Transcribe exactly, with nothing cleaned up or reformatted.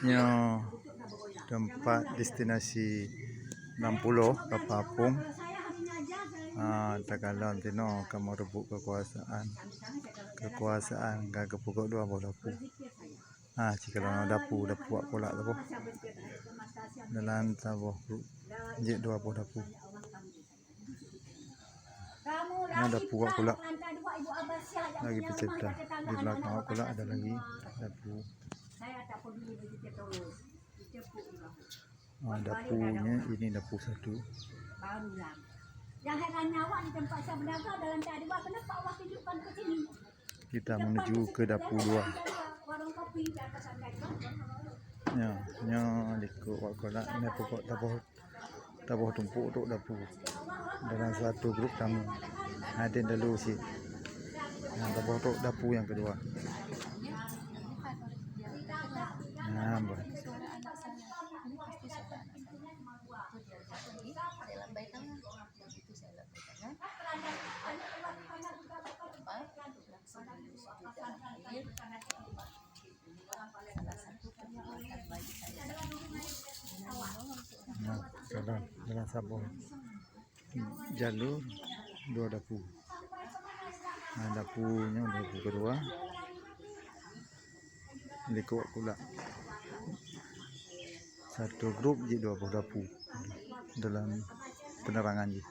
Nyoe teumpat destinasi enam puluh Kapal Apung. Ah, takalon tinoe ka meureubot keukuasaan. Keukuasaan ka geupeugot dua boh dapu. Ah, cit kalon dapu, dapu wak kulak saboh. Dalam saboh grup jeuet dua boh dapu. Nyan dapu wak kulak. Lagi peucebta. Di beulakang wak kulak ada lagi dapu. Ah, dapu nyan, ini dapu satu. Yang heran nyawa di tempat saya berdagang dalam tak ada, kenapa Allah tunjukkan ke sini? Kita menuju ke dapu dua. Warung kopi di atas lantai dua. Nyoe, nyoe likot wak kulak, nyoe pokok taboh, taboh tumpuk trok dapu. Dalam satu grup tamu. Hadeh dalu sit. Nah, taboh trok dapu yang kedua. Nah, bah. Nah, dalam, dalam saboh jalur dua dapu. Nah, dapu nyoe dapu kedua. Likot kulak. Satu grup jeuet dua boh dapu dalam penerangan jih.